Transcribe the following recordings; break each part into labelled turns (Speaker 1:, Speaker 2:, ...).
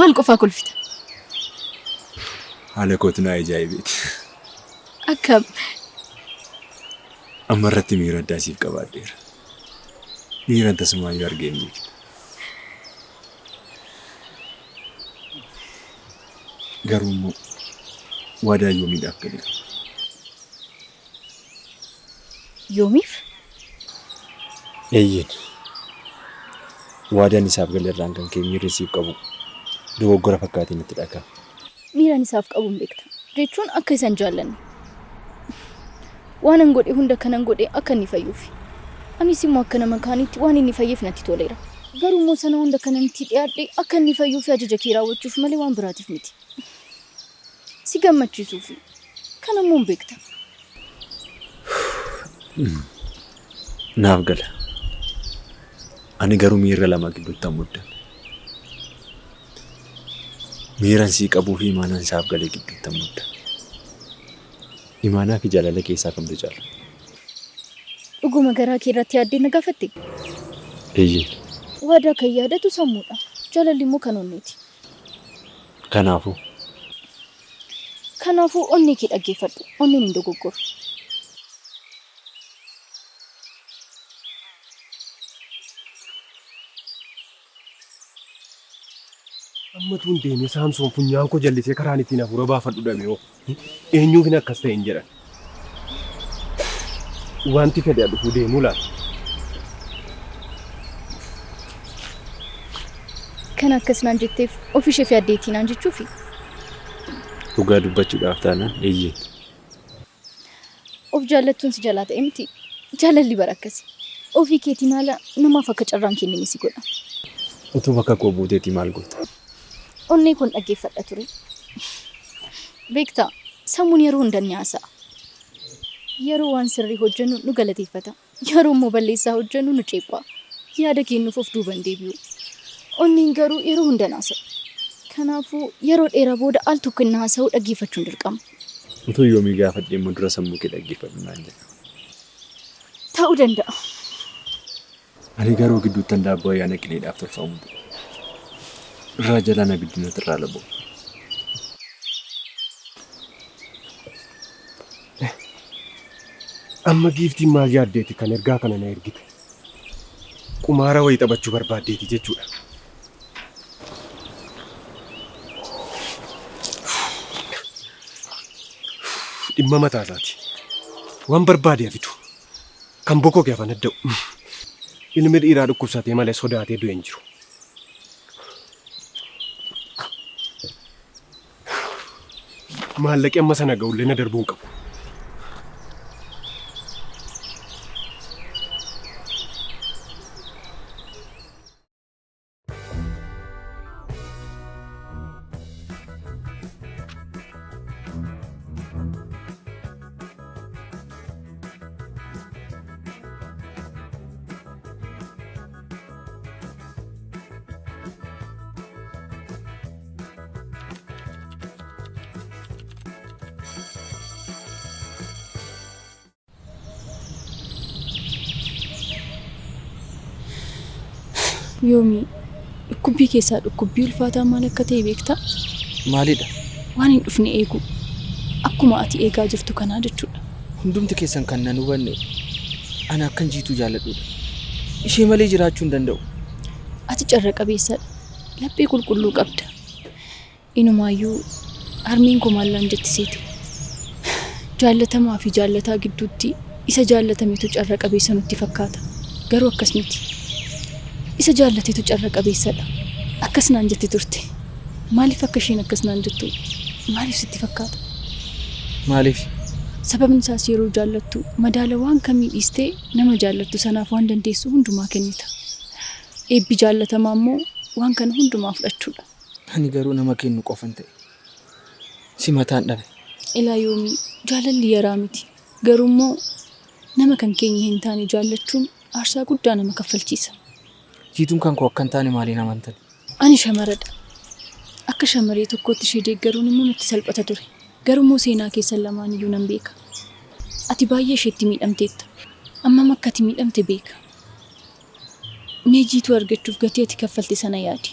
Speaker 1: Maal qofaa kolfita?
Speaker 2: Haala kootu na ajaa'ibeeti.
Speaker 1: Akkam?
Speaker 2: Amma irratti miira addaa siif qabaadheera. Miiran tasumaayyuu argee hin beekne. Garuu immoo waadaa yoomiidhaaf gale qaba.
Speaker 1: Yoomiif?
Speaker 2: Eeyyeen. Waadaan isaaf gale irraan kan ka'e miirri siif qabu dogoggora fakkaatiin natti dhaga'ama.
Speaker 1: Miiran isaaf qabu hin beekta. Jechuun akka isa hin jaallanne. Waanan godhe hunda kanan godhe akka inni fayyuufi. Anis immoo akka nama kaaniitti waan inni fayyeef natti toleera. Garuu immoo sana hunda kanan itti dhiyaadhe akka inni fayyuufi ajaja kee raawwachuuf malee waan biraatiif miti. Si gammachiisuufi. Kana immoo hin beekta.
Speaker 2: Naaf gala. Ani garuu miira lama gidduuttan muddame. Miiran sii qabuu fi imaanaan isaaf gale gidduuttan muddame. Imaanaa fi jaalala keessaa kamtu caala?
Speaker 1: Dhuguma garaa kee irratti yaaddee na gaafatte?
Speaker 2: Eeyyee.
Speaker 1: Waadaa kan yaadatu sammuudha. Jaalalli immoo kan onneeti.
Speaker 2: Kanaafuu?
Speaker 1: Kanaafuu onnee kee dhaggeeffadhu. Onneen hin dogoggoru.
Speaker 3: Amma tuun deemee Saamsoon funyaan koo jallisee karaan ittiin hafuura baafadhu dhabe hoo. Eenyuufin akkas ta'e hin jedhan. Wanti fedhe haa dhufuu deemuu laata?
Speaker 1: Kan akkas naan jetteef of isheef yaaddeetii naan jechuufi?
Speaker 2: Dhugaa dubbachuudhaaf taanaan eeyyeen.
Speaker 1: Of jaallattuun si jalaa ta'e miti. Jaalalli bara akkasi. Ofii keetiin haala namaaf akka carraan kennine si godha.
Speaker 2: Utuu bakka koo buuteetii maal goota?
Speaker 1: Onnee koon dhaggeeffadha ture. Beektaa, sammuun yeroo hunda ni haasa'a. Yeroo waan sirrii hojjennu nu galateeffata. Yeroo immoo balleessaa hojjennu nu ceepha'a. Yaada kennuuf of duuba hin deebi'u. Onneen garuu yeroo hunda hin haasa'u. Kanaafuu yeroo dheeraa booda al tokko inni haasa'u dhaggeeffachuun dirqama.
Speaker 2: Utuu yoomii gaafadhe immoo dura sammuu kee dhaggeeffadhu naan jedha.
Speaker 1: Ta'uu danda'a.
Speaker 2: Ani garuu gidduuttan daabboo ayyaana qileedhaaf tolfamu ta'e. Irraa jalaan abiddi natti irraa laboo.
Speaker 3: Amma giiftiin maal yaaddeeti kan ergaa kana na ergite? Qumaara wayii taphachuu barbaaddeeti jechuudha. Dhimma mataa isaati. Waan barbaade haa fidu. Kan bokoke afan adda'u. Ilmi dhiiraa dhukkubsatee malee sodaatee du'e hin jiru. Maallaqi amma sana ga'ullee na darbuu hin qabu.
Speaker 1: Yoomii dhukkubbii keessaa dhukkubbii ulfaataa maal akka ta'e beektaa?
Speaker 4: Maalidha?
Speaker 1: Waan hin dhufne eeguu. Akkuma ati eegaa jirtu kanaa jechuudha.
Speaker 4: Hundumti keessan kan nan hubanne ana akkan Jiituu jaalladhudha. Ishee malee jiraachuu hin danda'u.
Speaker 1: Ati carra qabeessadha. Laphee qulqulluu qabda. Inumaayyuu harmeen koo maal naan jetti seete? Jaallatamaa fi jaallataa gidduutti isa jaallatametu carra qabeessa nutti fakkaata. Garuu akkas miti. Isa jaallatetu carra qabeessadha. Akkas naan jetti turte. Maaliif akka isheen akkas naan jettu maaliif sitti fakkaata?
Speaker 4: Maaliif?
Speaker 1: Sababni isaas yeroo jaallattu madaala waan kamii dhiistee nama jaallattu sanaaf waan dandeessu hundumaa kennita. Eebbi jaallatamaa immoo waan kana hundumaa fudhachuudha.
Speaker 4: Ani garuu nama kennu qofan ta'e. Simataan dhabe.
Speaker 1: Ilaa Yoomii, jaalalli yaraa miti. Garuu immoo nama kan keenya hin taane jaallachuun aarsaa guddaa nama kaffalchiisa.
Speaker 4: Jiituun kan koo akka hin taane maaliin amantan?
Speaker 1: Ani shamaradha. Akka shamaree tokkootti ishee deeggaruun immoo natti salphata ture. Garuu immoo seenaa keessan lamaaniyyuu nan beeka. Ati baay'ee isheetti miidhamteetta. Ammam akka ati miidhamte beeka. Mee Jiituu argachuuf gatii ati kaffalte sana yaadi.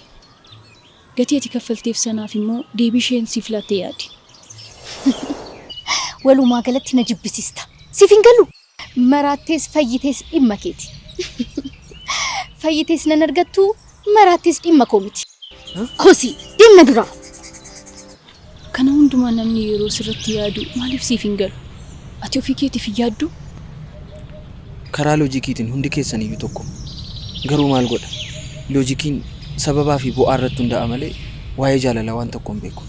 Speaker 1: Gatii ati kaffalteef sanaaf immoo deebii isheen siif laatte yaadi.
Speaker 5: Walumaa galatti na jibbisiista. Siif hin galu. Maraattees fayyitees dhimma keeti. Fayyitees nan argattu, maraattees dhimma koo miti. Kosii deemna duraa.
Speaker 1: Kana hundumaa namni yeroo sirratti yaadu maaliif siif hin galu? Ati ofii keetiif hin yaadduu?
Speaker 4: Karaa loojikiitiin hundi keessan iyyuu tokko. Garuu maal godha? Loojikiin sababaa fi bu'aa irratti hundaa'a malee waa'ee jaalalaa waan tokko hin beeku.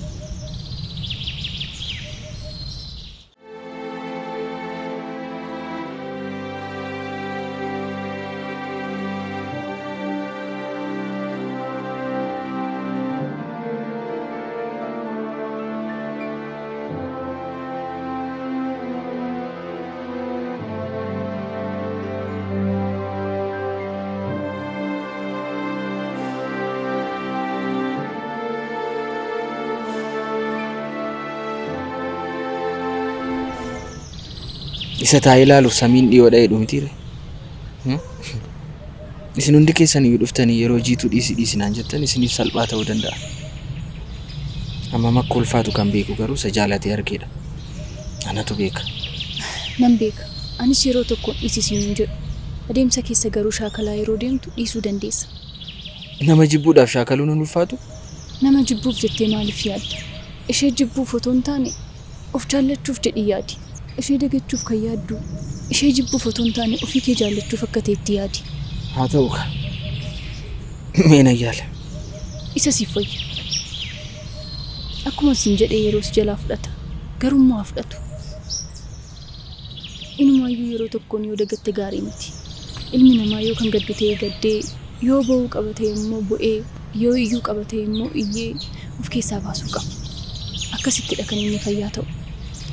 Speaker 4: Isa taa'ee ilaaluuf samiin dhiyoodha jedhu mitiire. Isin hundi keessan iyyuu dhuftanii yeroo jiituu dhiisi dhiisi naan jettan isiniif salphaa ta'uu danda'a. Hammam akka ulfaatu kan beeku garuu isa jaalatee argeedha. Anatu beeka.
Speaker 1: Nan beeka. Anis yeroo tokkoon dhiisi siin hin jedhu. Adeemsa keessa garuu shaakalaa yeroo deemtu dhiisuu dandeessa.
Speaker 4: Nama jibbuudhaaf shaakaluun hin ulfaatu?
Speaker 1: Nama jibbuuf jettee maaliif yaadda? Ishee jibbuuf otoo hin taane of jaallachuuf jedhii yaadi. Ishee dagachuuf kan yaaddu ishee jibbuuf otoo hin taane ofii kee jaallachuuf akka ta'etti yaadi.
Speaker 4: Haa ta'u kaa. Mee nan yaala.
Speaker 1: Isa siif wayya. Akkuma siin jedhee yeroo si jalaa fudhata. Garuu immoo haa fudhatu. Inumaayyuu yeroo tokkoon yoo dagatte gaarii miti. Ilmi namaa yoo kan gaddu ta'e gaddee, yoo boo'uu qaba ta'e immoo bo'ee, yoo iyyuu qaba ta'e immoo iyyee of keessaa baasuu qaba. Akkasittidha kan inni fayyaa ta'u.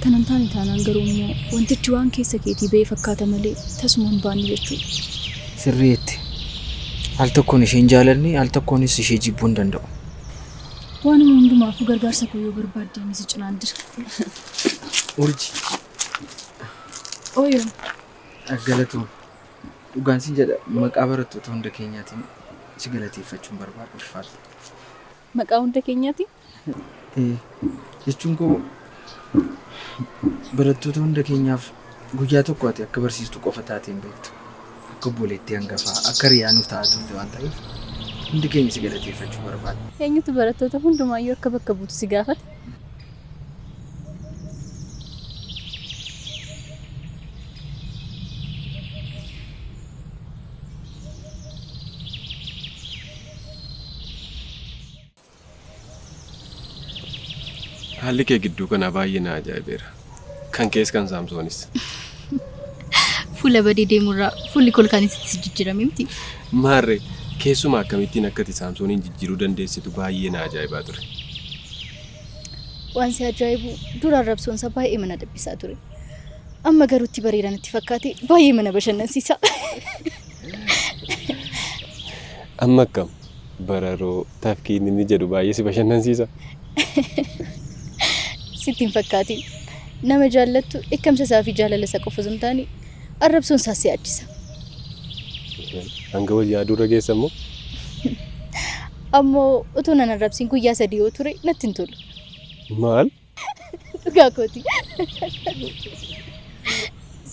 Speaker 1: Kana hin taane taanaan garuu immoo wantichi waan keessa keetii ba'e fakkaata malee tasuma hin baanne jechuudha.
Speaker 4: Sirriitti. Al tokkoon ishee hin jaalanne, al tokkoonis ishee jibbuu hin danda'u.
Speaker 1: Waanuma hundumaafuu gargaarsa koo yoo barbaadde ani si cinaan jira.
Speaker 4: Urji.
Speaker 1: Ooyoo.
Speaker 4: Galatoom. Dhugaan sin jedha maqaa barattoota hunda keenyaatiin si galateeffachuun barbaada ulfaadha.
Speaker 1: Maqaa hunda keenyaatiin?
Speaker 4: Jechuun koo barattoota hunda keenyaaf guyyaa tokko ati akka barsiistuu qofa taatee hin beektu. Akka obboleettii hangafaa akka hiriyaa nuuf ta'aa turte waan ta'eef hundi keenya si galateeffachuu barbaada.
Speaker 1: Eenyutu barattoota hundumaayyuu akka bakka buutu si gaafate?
Speaker 3: Haalli kee gidduu kanaa baay'ee na ajaa'ibeera. Kan kees kan Saamsoonis.
Speaker 5: Fuula badii deemurraa fuulli kolkaanis itti jijjiirame miti.
Speaker 3: Maarree keessumaa akkamittiin akka ati Saamsooniin jijjiiruu dandeessitu baay'ee na ajaa'ibaa ture.
Speaker 5: Waan si ajaa'ibu dura arrabsoonsa baay'ee mana dabbisaa ture. Amma garuu itti bareeda natti fakkaate baay'ee mana bashannansiisa.
Speaker 3: Amma akkam bararoo tafkiin inni jedhu baay'ee si bashannansiisa.
Speaker 5: Sitti hin fakkaatin. Nama jaallattu dheekkamsa isaa fi jaalala isaa qofa osoo hin taane arrabsoon isaas si yaachisa.
Speaker 3: Hanga wal yaaduu irra geessa immoo.
Speaker 5: Ammoo utuu nan arrabsiin guyyaa sadii yoo ture natti hin tolu.
Speaker 3: Maal?
Speaker 5: Dhugaa kooti.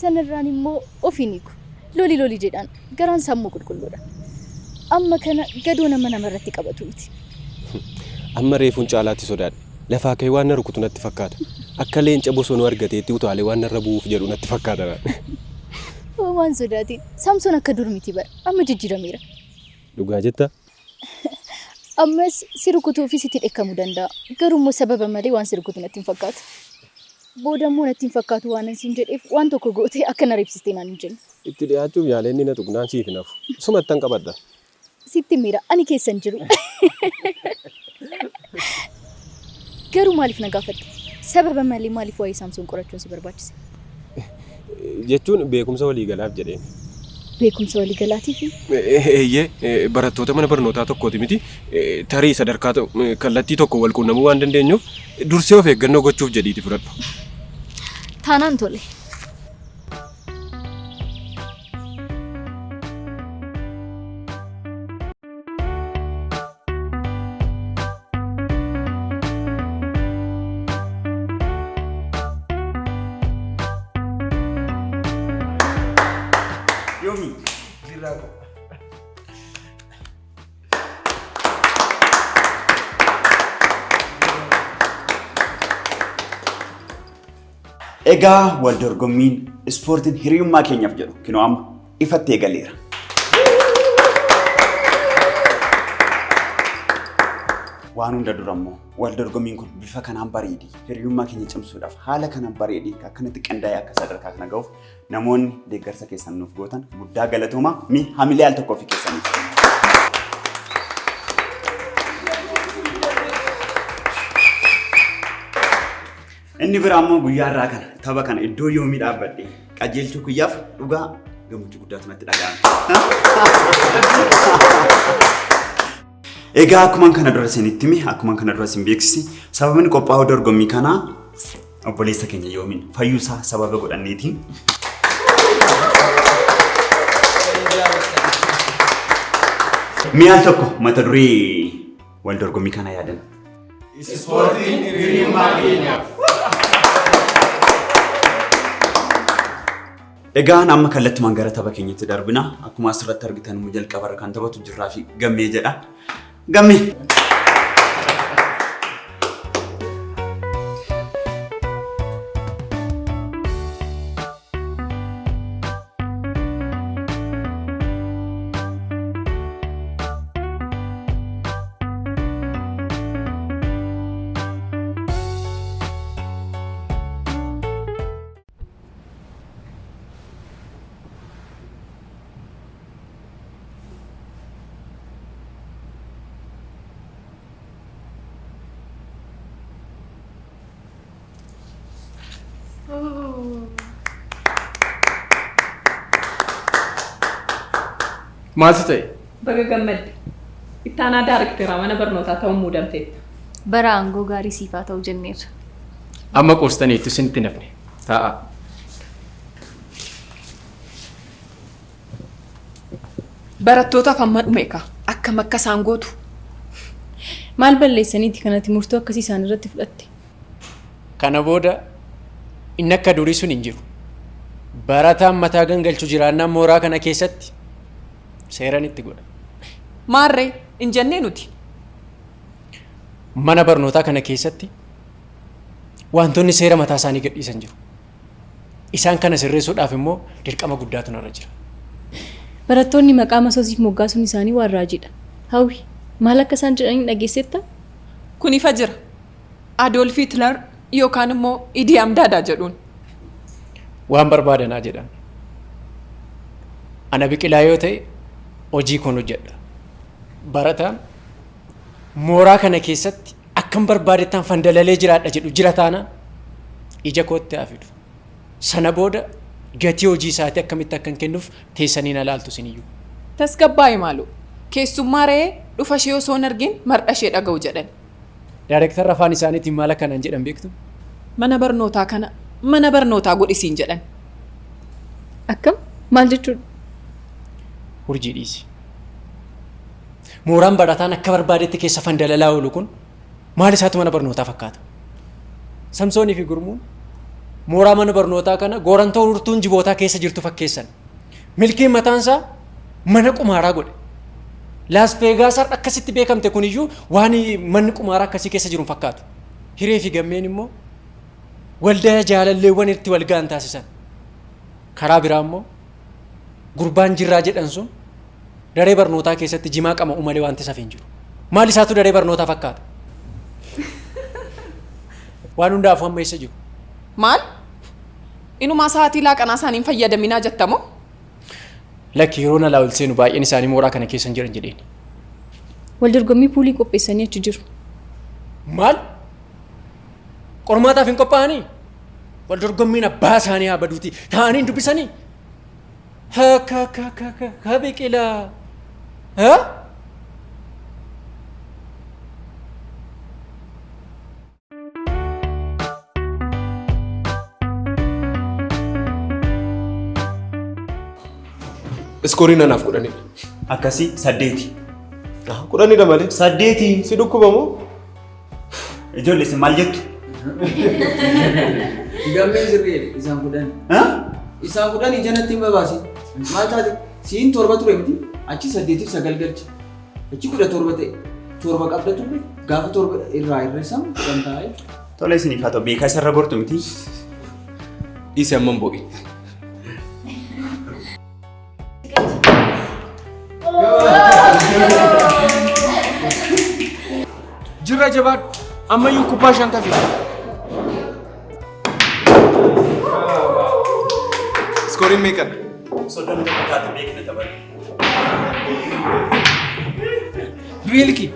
Speaker 5: Sanarraan immoo ofiin hiiku. Loli loli jedhaan garaan sammuu qulqulluudha. Amma kana gadoo nama namarratti qabatu miti.
Speaker 3: Amma reefuun caalaatti sodaadhe. Lafaa ka'ee waan na rukutu natti fakkaata. Akka leenca bosonuu argateetti utaalee waan narra bu'uuf jedhu natti fakkaata.
Speaker 5: Waan sodaatiin Saamsoon akka dur miti bara. Amma jijjiirameera.
Speaker 3: Dhugaa jettaa?
Speaker 5: Ammas si rukutuu fi sitti dheekkamuu danda'a. Garuu immoo sababa malee waan si rukutu natti hin fakkaatu. Booda immoo natti hin fakkaatu waan siin jedheef waan tokko gootee akka na reebsistee naan hin jenne.
Speaker 3: Itti dhiyaachuuf yaalee inni na tuqnaan siif hin hafu. Sumattan qabadha.
Speaker 5: Sitti miira ani keessa hin jiru. Garuu maaliif na gaafatte? Sababa malee maaliif waa'ee Saamsoon qorachuun si barbaachise?
Speaker 3: Jechuun beekumsa waliigalaaf jedheen.
Speaker 5: Beekumsa waliigalaatiifi?
Speaker 3: Eeyyee barattoota mana barnootaa tokkooti miti. Tarii sadarkaa kallattii tokko wal quunnamuu waan dandeenyuuf dursee of eeggannoo gochuuf jedhiiti fudhadhu.
Speaker 5: Taanaan tole.
Speaker 6: Egaa wal dorgommiin ispoortiin hiriyummaa keenyaaf jedhu kinoo amma ifatti eegaleera. Waan hunda dura immoo wal dorgommiin kun bifa kanaan bareedee hiriyummaa keenya cimsuudhaaf haala kanaan bareedee akkanatti qindaa'ee akka sadarkaa kana ga'uuf namoonni deeggarsa keessan nuuf gootan guddaa galatoomaa mi hamilee al tokko ofii keessaniif. Inni biraa immoo guyyaa irraa kana tapha kana iddoo yoomii dhaabbadhe qajeelchuu guyyaaf dhugaa gammachuu guddaatu natti dhaga'ame. Egaa akkuma kana dura isinitti hime akkuma kana dura isin beeksise sababni qophaa'uu dorgommii kanaa obboleessa keenya yoomiin fayyuusaa sababa godhanneetiin. Mi'a al tokko mata duree wal dorgommii kana yaadan.
Speaker 7: Ispoortiin hiriyummaa keenyaaf.
Speaker 6: Egaa amma kallattumaan gara tapha keenyatti darbina. Akkuma asirratti argitan immoo jalqabarra kan taphatu Jirraa fi Gammee jedha. Gammee!
Speaker 3: Maaltu ta'e?
Speaker 8: Baga gammadde. Ittaanaa daarekteeraa mana barnootaa ta'uun muudamteetta.
Speaker 1: Bara aangoo gaarii siif haa ta'u jenneerra.
Speaker 3: Amma qoostaniittu isinitti nafne. Taa'aa.
Speaker 8: Barattootaaf amma dhume ekaa. Akkam akka isaan gootu.
Speaker 1: Maal balleessaniiti kanatti murtoo akkasii isaan irratti fudhatte?
Speaker 3: Kana booda inni akka durii sun hin jiru. Barataan mataa gangalchu jiraannaan mooraa kana keessatti seeran itti godha.
Speaker 8: Maarree hin jennee nuti.
Speaker 3: Mana barnootaa kana keessatti wantoonni seera mataa isaanii gadhiisan jiru. Isaan kana sirreessuudhaaf immoo dirqama guddaatu narra jira.
Speaker 1: Barattoonni maqaa masoosiif moggaasuun isaanii waan raajiidha. Hawwi, maal akka isaan jedhanii dhageessetta?
Speaker 8: Kun ifa jira. Adolf Hitler yookaan immoo Idi Amdaadaa jedhuun.
Speaker 3: Waan barbaadanaa jedhan. Ana biqilaa yoo ta'e hojii koon hojjedha. Barataan mooraa kana keessatti akkam barbaadettaan fandalalee jiraadha jedhu jira taanaan ija kootti haa fidu. Sana booda gatii hojii isaatii akkamitti akkan kennuuf teessanii na laaltu isiniyyuu.
Speaker 8: Tasgabbaa'i maaloo. Keessummaa re'ee dhufa ishee osoo hin argin mardha ishee dhaga'u jedhan.
Speaker 3: Daarektarri afaan isaaniitiin maal akkanaan jedhan beektu?
Speaker 8: Mana barnootaa kana mana barnootaa godhi siin jedhan.
Speaker 1: Akkam? Maal jechuudha?
Speaker 3: Urjii dhiisi. Mooraan barataan akka barbaadetti keessa fandalalaa oolu kun maal isaatu mana barnootaa fakkaata? Samsoonii fi Gurmuun mooraa mana barnootaa kana goorantoo urtuun jibootaa keessa jirtu fakkeessan. Milkiin mataansaa mana qumaaraa godhe. Laas Veegaas har'a akkasitti beekamte kuniyyuu waan manni qumaaraa akkasii keessa jiru hin fakkaatu. Hiree fi gammeen immoo waldaa jaalalleewwan itti wal ga'an taasisan. Karaa biraa immoo gurbaan jirraa jedhan sun daree barnootaa keessatti jimaa qama'u malee wanti safe hin jiru. Maal isaatu daree barnootaa fakkaata? Waan hundaafuu amma eessa jiru?
Speaker 8: Maal? Inumaa sa'aatii laaqanaa isaanii hin fayyadaminaa jettamoo?
Speaker 3: Lakki yeroo nalaa ol seenu baay'een isaanii mooraa kana keessa hin jiran jedheen.
Speaker 1: Wal dorgommii puulii qopheessanii achi jiru.
Speaker 3: Maal? Qormaataaf hin qophaa'anii? Wal dorgommiin abbaa isaanii haa baduuti. Taa'anii hin dubbisanii? Ha ka ka ka ka ka biqilaa. Ha?
Speaker 7: Iskooriin anaaf kudhanidha.
Speaker 6: Akkasii saddeeti.
Speaker 7: Kudhanidha malee.
Speaker 6: Saddeeti.
Speaker 7: Si dhukkuba moo?
Speaker 6: Ijoollee isin maal jettu?
Speaker 4: Gammeen sirrii isaan kudhan. Isaan kudhan ija natti hin babaasin. Maal taate? Siin torba ture miti. Achi saddeetiif sagal galche. Achi kudha torba ta'e. Torba qabda turre. Gaafa torba irraa hir'isamu kudhan taa'e.
Speaker 6: Tola isiniif haa ta'u beekaa isarra gortu miti.
Speaker 7: Dhiisi amma hin boo'in.
Speaker 4: Jirra jabaadhu. Ammayyuu kubbaa shan tafe.
Speaker 7: Iskooriin meeqadha?
Speaker 6: 31 taate beekna taphanne.
Speaker 4: Biilki.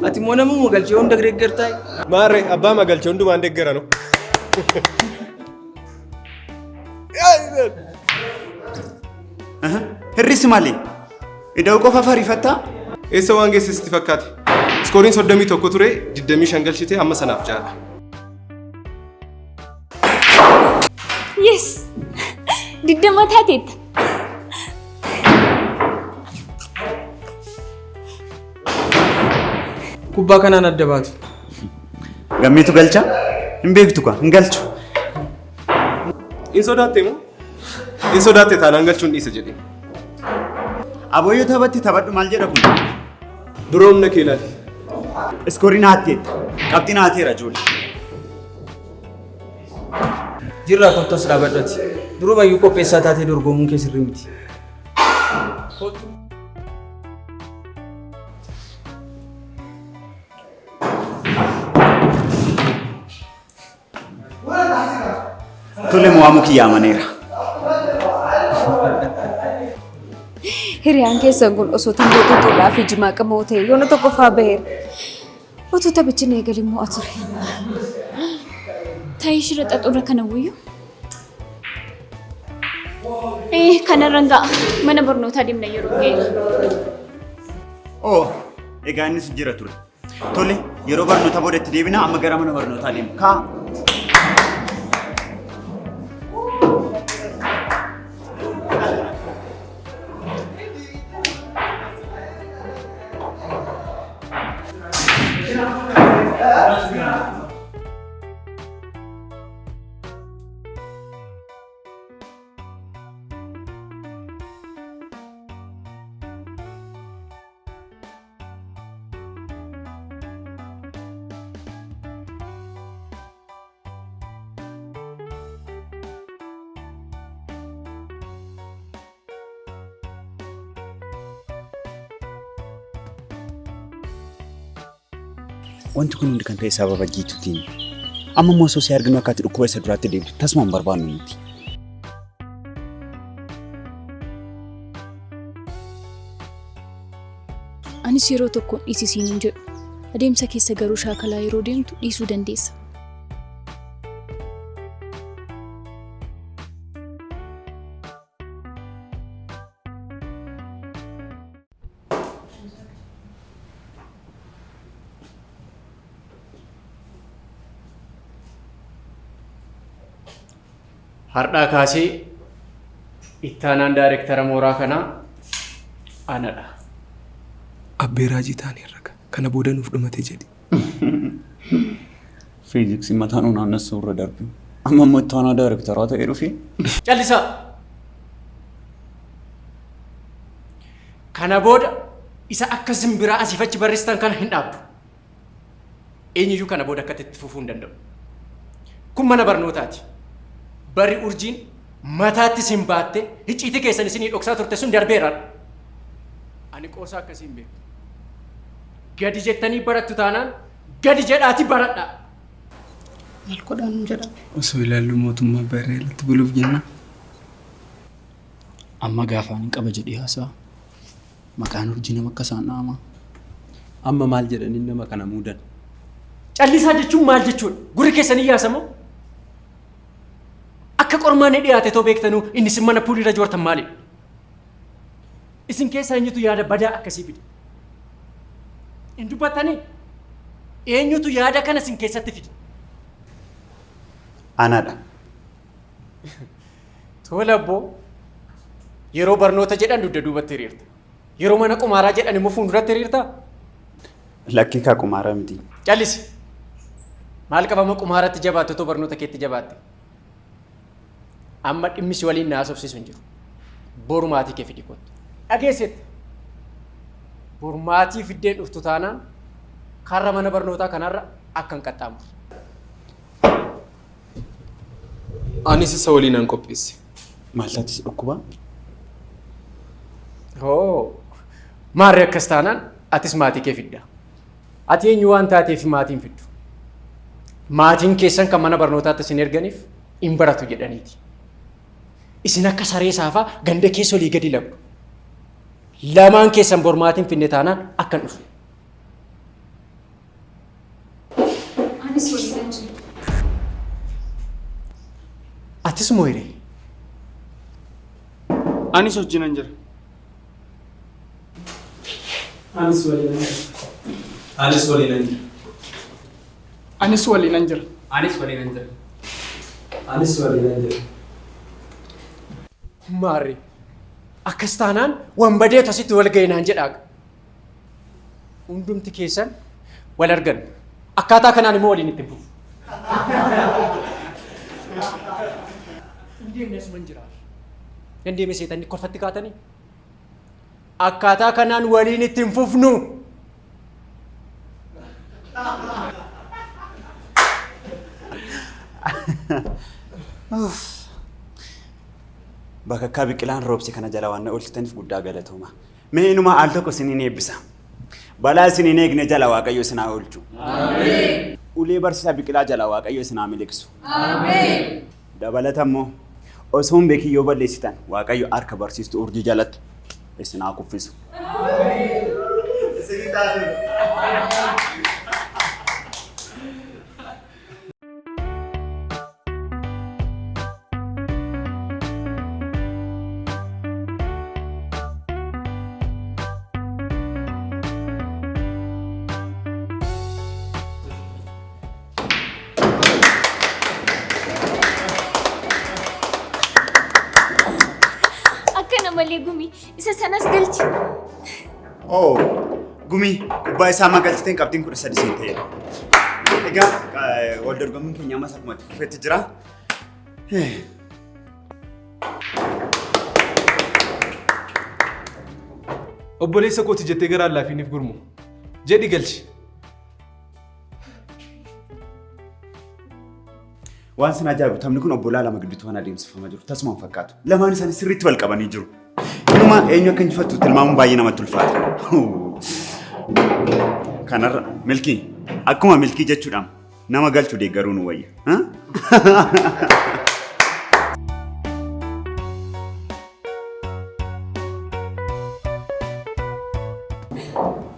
Speaker 4: Ati immoo namuma galchee hunda deeggartaa?
Speaker 7: Maarree abbaa magalchee hundumaan deeggara no.
Speaker 6: Hir'isi malee. Ida'uu qofa fariifattaa?
Speaker 7: Eessa waan geesse sitti fakkaate? Iskooriin 31 ture 25 galchite amma sanaaf jaala.
Speaker 1: Yes! 20 taateetta.
Speaker 4: Kubbaa kanaan adda baatu.
Speaker 6: Gammeetu galcha? Hin beektu kaa hin galchu.
Speaker 7: In sodaatte moo? In sodaatte taanaan galchuun dhiisa jedhee.
Speaker 6: Abooyyoo taphatti taphadhu maal jedha kun?
Speaker 7: Dura humna kee ilaali.
Speaker 6: Iskooriin haatteetta. Qabxiin haateera ijoollee.
Speaker 4: Jirraa kottos dhaabadhati. Durumayyuu qopheessaa taatee dorgomuun kee sirrii miti.
Speaker 6: Tole mo'amuu kiyya amaneera.
Speaker 9: Hiriyaan keessan kun osoo tamboo xuuxuudhaa fi jimaa qamoo ta'e yoona tokko faa baheera. Utuu taphichi hin eegalin mo'a ture.
Speaker 1: Ta'ee shira xaxuurra kana wayyu. Ee kanarran ga'a. Mana barnootaa deemna yeroo ga'eera.
Speaker 6: Oo egaa innis jira ture. Tole yeroo barnoota booda itti deebina amma gara mana barnootaa deemu. Kaa. Wanti kun hundi kan ta'e sababa Jiituutiin. Amma immoo osoo si arginu akka ati dhukkuba isa duraatti deemtu tasuma hin barbaannu nuti.
Speaker 1: Anis yeroo tokkoon dhiisi siin hin jedhu. Adeemsa keessa garuu shaakalaa yeroo deemtu dhiisuu dandeessa.
Speaker 3: Har'aa kaasee ittaanaan daayirektara mooraa kanaa anadha.
Speaker 7: Abbee raajii taaneerra kana booda nuuf dhumate jedhi.
Speaker 6: Fiiziksii mataa nu naannessuu irra darbe. Amma immoo ittaanaa daayirektaraa ta'ee dhufee.
Speaker 3: Callisaa! Kana booda isa akka simbiraa asiif achi barreessitan kana hin dhaabdu. Eenyuyyuu kana booda akkatti itti fufuu hin danda'u. Kun mana barnootaati. Barri urjiin mataatti isin baatte icciitii keessan isinii dhoksaa turte sun darbeera. Ani qoosaa akkasii hin beeku. Gadi jettanii barattu taanaan gadi jedhaatii baradhaa.
Speaker 10: Maal godhaa nuun jedha?
Speaker 11: Osoo ilaallu mootummaa barree alatti buluuf jenna.
Speaker 12: Amma gaafaan hin qaba jedhee haasa'a. Maqaan urjii nama akka isaan dha'ama.
Speaker 13: Amma maal jedhanii nama kana muudan?
Speaker 3: Callisaa jechuun maal jechuudha? Gurri keessan hin yaasamoo? Akka qormaanni dhiyaate too beektanuu inni isin mana puulii irra joortan maalidha? Isin keessaa eenyutu yaada badaa akkasii fide? Hin dubbattanii? Eenyutu yaada kana isin keessatti fide?
Speaker 6: Anadha.
Speaker 3: Tole abboo. Yeroo barnoota jedhan dugda duubatti hiriirta. Yeroo mana qumaaraa jedhan immoo fuulduratti hiriirtaa?
Speaker 6: Lakkii kaa qumaaraa miti.
Speaker 3: Callisi. Maal qabama qumaaratti jabaatte otoo barnoota keetti jabaatte? Amma dhimmi si waliin na haasofsiisu hin jiru. Boru maatii kee fidi kottu. Dhageessetta. Boru maatii fiddeen dhuftu taanaan karra mana barnootaa kanarra akka hin qaxxaamurre.
Speaker 7: Anis isa waliinan qopheesse.
Speaker 6: Maal taatis dhukkuba?
Speaker 3: Hoo! Maarri akkas taanaan atis maatii kee fidda. Ati eenyu waan taateef maatiin fiddu. Maatiin keessan kan mana barnootaatti isin erganiif hin baratu jedhaniiti. Isin akka saree saafaa ganda keessa olii gadi labdu. Lamaan keessan bor maatiin finne taanaan akkan dhufu.
Speaker 1: Anis waliinan jira.
Speaker 3: Atis mooyiree?
Speaker 11: Anis wajjinan jira. Anis waliinan jira.
Speaker 13: Anis waliinan jira.
Speaker 8: Anis waliinan jira.
Speaker 13: Anis waliinan jira. Anis waliinan jira.
Speaker 3: Maarri akkas taanaan wanbadeetu asitti wal ga'inaan jedhaa. Hundumti keessan wal argan. Akkaataa kanaan immoo waliin itti fufu. Hin deemne asuman jira. Hin deemne seetanii kolfatti kaatanii. Akkaataa kanaan waliin itti hin fufnu.
Speaker 6: Bakakkaa biqilaan roobse kana jala waan na oolchitaniif guddaa galatooma. Mee inuma al tokko isiniin eebbisa. Balaa isiniin eegne jala Waaqayyo isin haa oolchu.
Speaker 4: Ameen.
Speaker 6: Ulee barsiisaa biqilaa jala Waaqayyo isin haa miliqsu.
Speaker 4: Ameen.
Speaker 6: Dabalata immoo osoo hin beekin yoo balleessitan Waaqayyo harka barsiistuu urjii jalatti isin haa kuffisu.
Speaker 4: Isinii taatu.
Speaker 1: Akkana malee gumii isa sanas galchi.
Speaker 6: Oh, gumii kubbaa isaa amma galchiteen qabxiin 13 siin ta'eera. Egaa wal dorgommiin keenya ammas akkuma itti fufeetti jira.
Speaker 7: Obboleessa kooti jettee gara Allaafiiniif gurmu. Jedhi galchi.
Speaker 6: Waan sin ajaa'ibu taphni kun obbolaa lama gidduutti waan adeemsifamaa jiru tasuma hin fakkaatu. Lamaan isaanii sirriitti wal qabanii jiru. Inuma eenyu akka injifattu tilmaamuun baay'ee namatti ulfaata. Kanarra milkii akkuma milkii jechuudhaan nama galchu deeggaruu nu wayya.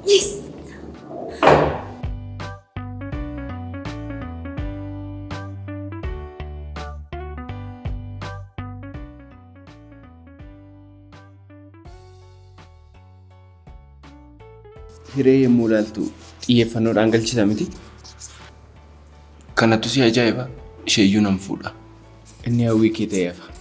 Speaker 1: Yes!
Speaker 11: Hiree yommuu ilaaltu xiyyeeffannoodhaan galchita miti. Kanattu si ajaa'iba isheeyyuu nan fuudha. Inni hawwii kee ta'ee hafa.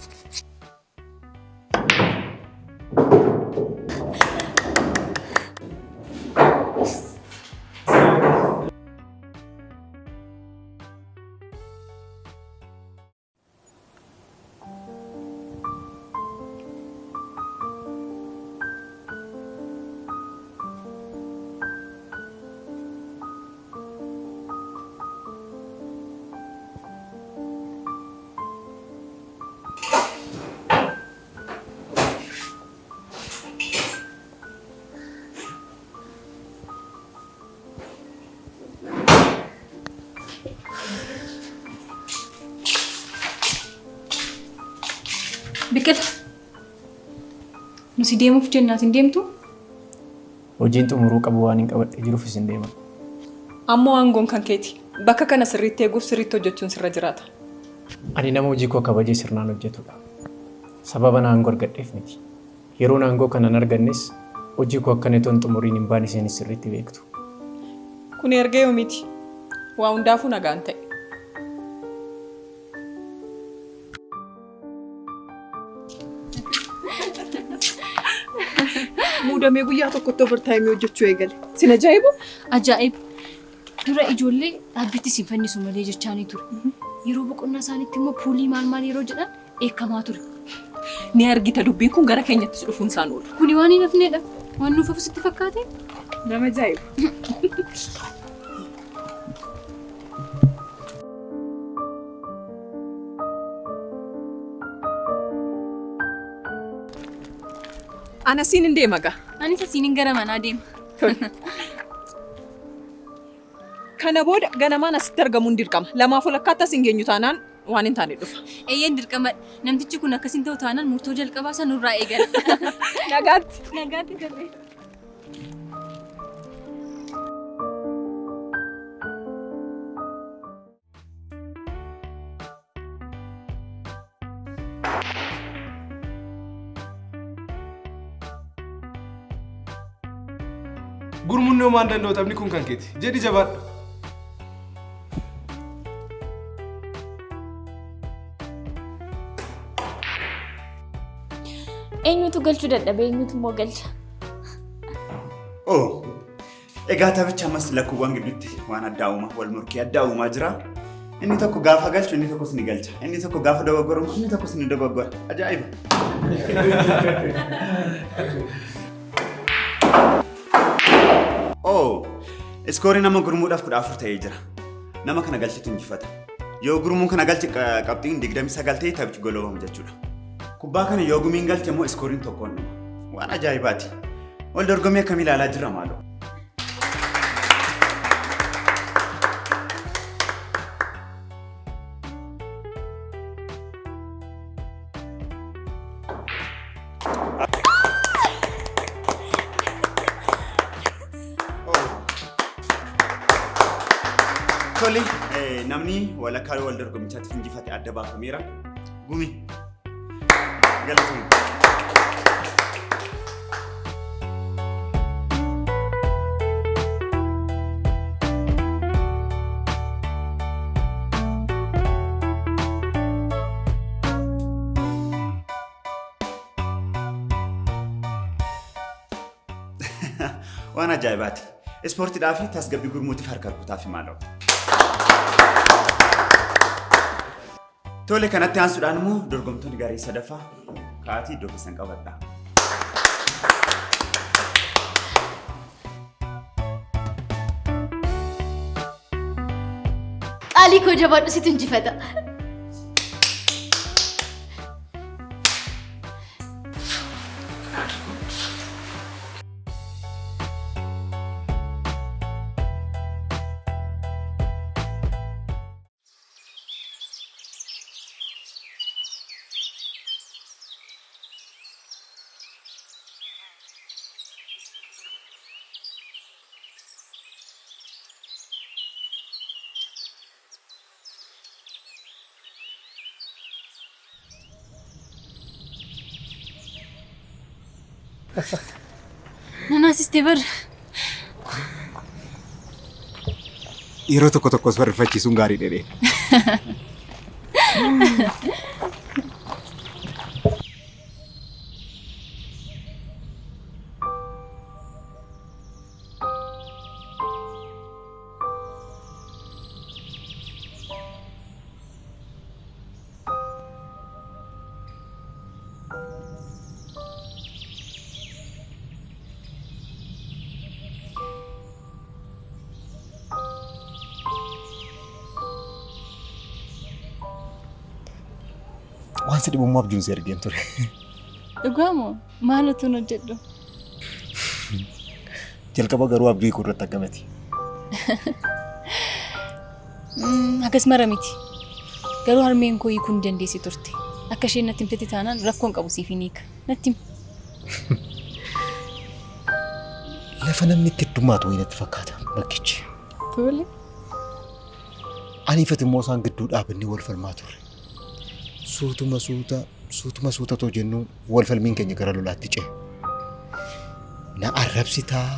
Speaker 1: Biqila. Nuti deemuuf jenna ati hin deemtuu?
Speaker 3: Hojiin xumuruu qabu waan hin qabadhee jiruuf isin deema.
Speaker 8: Ammoo aangoon kan keeti. Bakka kana sirriitti eeguuf sirriitti hojjechuun sirra jiraata.
Speaker 3: Ani nama hojii koo kabajee sirnaan hojjetudha. Sababa aangoo argadheef miti. Yeroon aangoo kana hin argannes hojii koo akkan itoo hin xumuriin hin baane isinis sirriitti beektu.
Speaker 8: Kun erga yoomiiti? Waa hundaafuu nagaan ta'e. Muudamee guyyaa tokkotti overtime hojjechuu eegale. Sin ajaa'ibu?
Speaker 1: Ajaa'iba! Dura ijoollee dhaabbitti isin fannisu malee jechaanii ture. Yeroo boqonnaa isaaniitti immoo puulii maal maal yeroo jedhan dheekkamaa ture.
Speaker 8: Ni argita dubbiin kun gara keenyattis dhufuun isaan oolu.
Speaker 1: Kuni waan hin hafnedha. Waan nuuf hafu sitti fakkaate?
Speaker 8: Nama ajaa'iba. Ana siin hin deema gaa.
Speaker 1: Anis asiin gara manaa deema.
Speaker 8: Kana booda ganamaan asitti argamuun dirqama. Lamaaf walakkaatti as hin geenyu taanaan waan hin taane dhufa.
Speaker 1: Eeyyeen dirqama. Namtichi kun akkasiin ta'u taanaan murtoo jalqabaa san nurraa eegala.
Speaker 8: Nagaatti.
Speaker 1: Nagaatti darbee.
Speaker 7: Gurmuun homaa hin danda'u taphni kun kan keeti. Jedhi jabaadhu.
Speaker 5: Eenyutu galchuu dadhabe eenyutu immoo galcha?
Speaker 6: Oh, egaa taphicha ammas lakkuuwwan gidduutti waan addaa uumaa wal morkii addaa uumaa jira. Inni tokko gaafa galchu inni tokkos ni galcha. Inni tokko gaafa dogoggoru inni tokkos ni dogoggora. Ajaa'iba! Oh, iskooriin nama gurmuudhaaf 14 ta'ee jira. Nama kana galchetu injifata. Yoo gurmuun kana galche qabxiin 29 ta'e taphichi golobama jechuudha. Kubbaa kana yoo gumiin galche immoo iskooriin tokkoon dhuma. Waan ajaa'ibaati. Wal dorgommii akkamii ilaalaa jirra maaloo? Tole, namni walakkaa wal dorgommichaatti injifate adda baafameera. Gumi. Galatoomii. Waan ajaa'ibaati. Ispoortiidhaa fi tasgabbii gurmuutiif harka rukutaa fi maaloo. Tole kanatti aansuudhaan immoo dorgomtoonni garee sadaffaa ka'aatii iddoo keessan qabadha.
Speaker 5: Qaalii koo jabaadhu situ injifata.
Speaker 1: Nanaasistee bar.
Speaker 14: Yeroo tokko tokkos barreeffachiisuun gaarii dheedhee. Waan si dhibummaa abjuun si argeen ture.
Speaker 1: Dhugaamoo maal utuun hojjedhu?
Speaker 14: Jalqaba garuu abjuu hiikuu irratti akkamiti?
Speaker 1: Akkas mara miti. Garuu harmeen koo hiikuu hin dandeessi turte. Akka isheen natti himtetti taanaan rakkoon qabu siif hin hiika. Natti himi.
Speaker 14: Lafa namni itti heddummaatu wayii natti fakkaata bakkichi.
Speaker 1: Tole.
Speaker 14: Aniifati immoo isaan gidduu dhaabannee wal falmaa turre. Suutuma suuta suutuma suuta too jennu wal falmiin keenya gara lolaatti ce'e. Na arrabsitaa,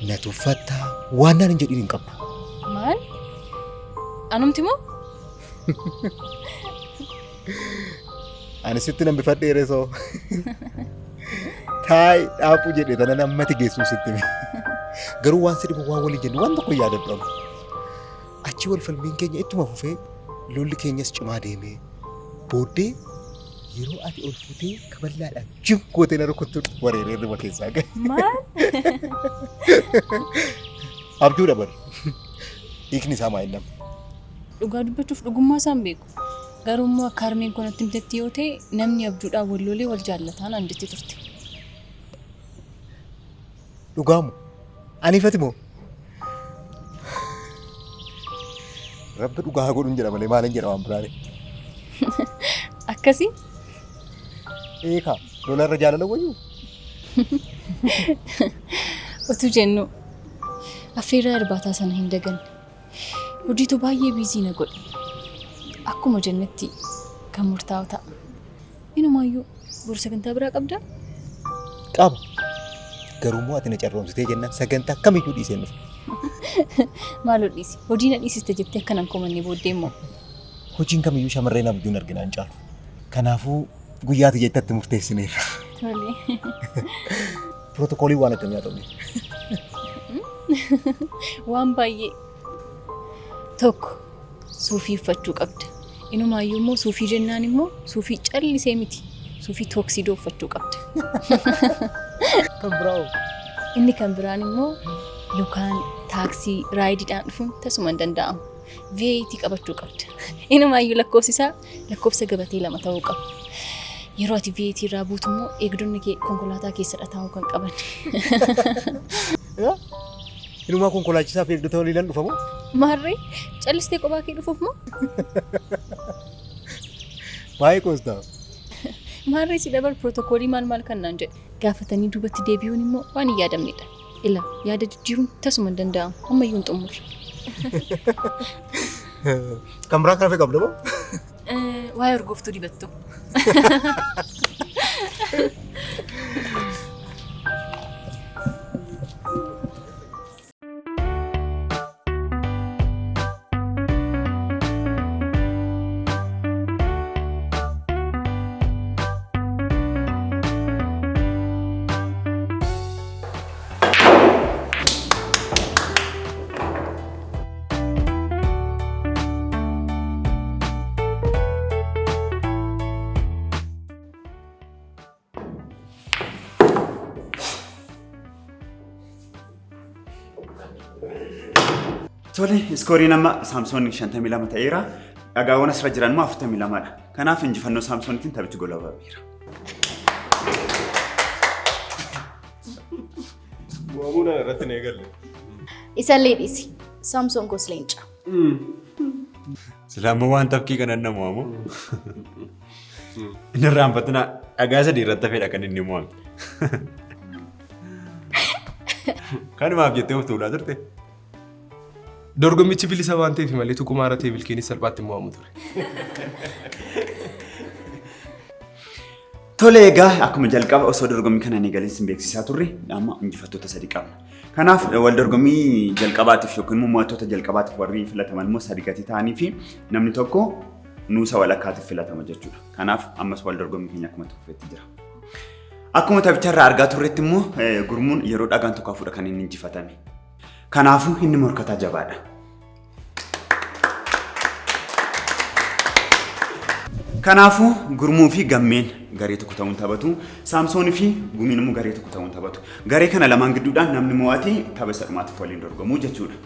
Speaker 14: na tuffattaa, waan naan hin jedhin hin qabdu.
Speaker 1: Maal? Anumti moo?
Speaker 14: Ani sitti nan bifadhee reesoo. Taayi dhaaphuu jedhee tanan ammati geessuun sitti hime. Garuu waan si dhibu waan walii jennu waan tokko hin yaadadhu amma. Achi wal falmiin keenya ittuma fufee lolli keenyas cimaa deemee booddee yeroo ati ol fuutee kaballaadhaan jim gootee na rukuttu wareeree hirriba keessaa gahe.
Speaker 1: Maal?
Speaker 14: Abjuudha bar. Hiikni isaa maa inni amma?
Speaker 1: Dhugaa dubbachuuf dhugummaa isaan beeku. Garuu immoo akka harmeen koo natti himtetti yoo ta'e namni abjuudhaan wal lolee wal jaallataa naan jetti turte.
Speaker 14: Dhugaamu. Aniifati moo? Rabbi dhugaa haa godhuun jedha malee maalin jedha waan biraare.
Speaker 1: Akkasii?
Speaker 14: Eekaa lolarra jaalala wayyuu?
Speaker 1: Utuu jennu affeerraa irbaataa sana hin daganne. Hojiitu baay'ee biizii na godhe. Akkuma jennetti kan murtaa'u ta'a. Inumaayyuu boru sagantaa biraa qabdaa?
Speaker 14: Qaba. Garuu immoo ati na carroomsitee jennaan sagantaa kamiyyuu dhiiseen dhufa.
Speaker 1: Maaloo dhiisi. Hojii na dhiisiste jettee akka nan komanne booddee immoo.
Speaker 14: Hojiin kamiyyuu shamarreen abjuun arginaan caalu. Kanaafuu guyyaa ati jettetti murteessineerra.
Speaker 1: Tole.
Speaker 14: Pirootokoolii waan akkamii haa ta'u?
Speaker 1: Waan baay'ee. Tokko suufii uffachuu qabda. Inumaayyuu immoo suufii jennaan immoo suufii callisee miti. Suufii tooksiidoo uffachuu qabda.
Speaker 14: Kan biraa hoo?
Speaker 1: Inni kan biraan immoo yookaan taaksii raayidiidhaan dhufuun tasuma hin danda'amu. V8 qabachuu qabda. Inumaayyuu lakkoofsi isaa lakkoofsa gabatee lama ta'uu qaba. Yeroo ati V8 irraa buutu immoo eegdonni kee konkolaataa keessadha taa'uu kan qaban.
Speaker 14: Inumaa konkolaachisaa fi eegdota waliinan dhufa moo?
Speaker 1: Maarree callistee kophaa kee dhufuuf moo?
Speaker 14: Baay'ee qoostaa.
Speaker 1: Maarree si dabar pirootokoolii maal maal kan naan jedhe. Gaafatanii duubatti deebi'uun immoo waan hin yaadamnedha. Ila yaada jijjiiruun tasuma hin danda'amu. Ammayyuu hin xumurre.
Speaker 14: Kan biraa kan hafe qabda moo?
Speaker 1: Waa'ee urgooftuu dibattu.
Speaker 6: Tole, iskooriin amma Saamsoon 52 ta'eera. Dhagaawwan asirra jiran immoo 42 dha. Kanaaf injifannoo Saamsoonitiin taphichi goolabameera.
Speaker 7: Mo'amuu naan irratti hin eegalle.
Speaker 5: Isallee dhiisi. Saamsoon koos leenca.
Speaker 2: Silaa immoo waan tafkii kanan na mo'amu. Inni irraanfatina dhagaa sadii irratti hafedha kan inni mo'ame. Kanumaaf jettee of tuulaa turte.
Speaker 7: Dorgommichi bilisa waan ta'eef malee tuqumaara ta'e bilkeenis salphaatti mo'amu ture.
Speaker 6: Tole egaa akkuma jalqaba osoo dorgommii kana hin eegalin sin beeksisaa turre amma injifattoota sadi qabna. Kanaaf wal dorgommii jalqabaatiif yookiin immoo mo'attoota jalqabaatiif warri filataman immoo sadi gatii ta'anii fi namni tokko nuusa walakkaatiif filatama jechuudha. Kanaaf ammas wal dorgommii keenya akkuma tokkofetti jira. Akkuma taphicharraa argaa turretti immoo gurmuun yeroo dhagaan tokko hafuudha kan inni injifatame. Kanaafuu inni morkataa jabaadha. Kanaafuu gurmuu fi gammeen garee tokko ta'uun taphatu. Saamsoonii fi gumiin immoo garee tokko ta'uun taphatu. Garee kana lamaan gidduudhaan namni mo'ate tapha isa dhumaatiif waliin dorgomuu jechuudha.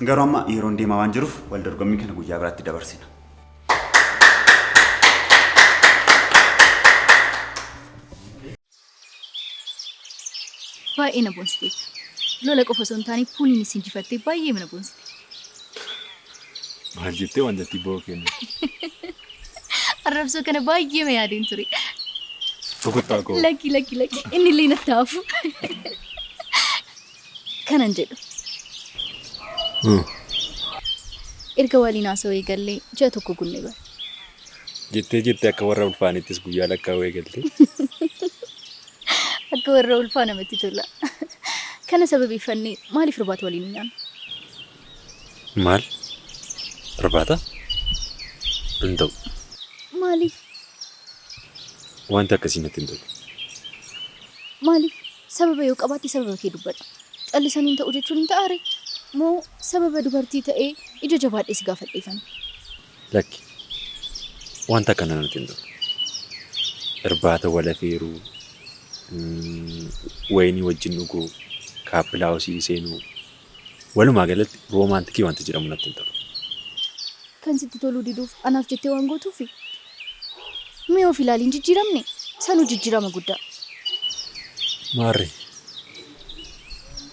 Speaker 6: Garuu amma yeroon deemaa waan jiruuf wal dorgommii kana guyyaa biraatti dabarsina.
Speaker 5: Baay'ee na boonsiteetta. Lola qofa osoo hin taane puuliinis injifattee baay'ee na boonsite.
Speaker 2: Maal jettee wantatti ba'uu kennu?
Speaker 5: Arrabsoo kana baay'ee ma yaadeen ture.
Speaker 2: Rukuttaa koo.
Speaker 5: Lakki lakki lakki inni illee natti hafu. Kanan jedhu. Erga waliin haasawuu eegallee ji'a tokko gunne bara.
Speaker 2: Jettee jettee akka warra ulfaanittis guyyaa lakkaa'uu eegalte.
Speaker 5: Akka warra ulfaa namatti tola. Kana sababeeffannee maaliif irbaata waliin hin nyaannu?
Speaker 2: Maal? Irbaata? Hin ta'u.
Speaker 5: Maaliif?
Speaker 2: Wanti akkasii natti hin tolu.
Speaker 5: Maaliif? Sababa yoo qabaatte sababa kee dubbadhu. Callisanii hin ta'u jechuun hin ta'aaree? Moo sababa dubartii ta'ee ija jabaadhee si gaafadheefani?
Speaker 2: Lakki. Wanta akkanaa natti hin tolu. Irbaata wal afeeruu, wayinii wajjin dhuguu, kaappilaawusii seenuu, walumaa galatti roomaantikii wanti jedhamu natti hin tolu.
Speaker 5: Kan sitti toluu diduuf anaaf jettee waan gootuufi? Mee of ilaali hin jijjiiramne? Sanuu jijjiirama guddaa.
Speaker 2: Maarree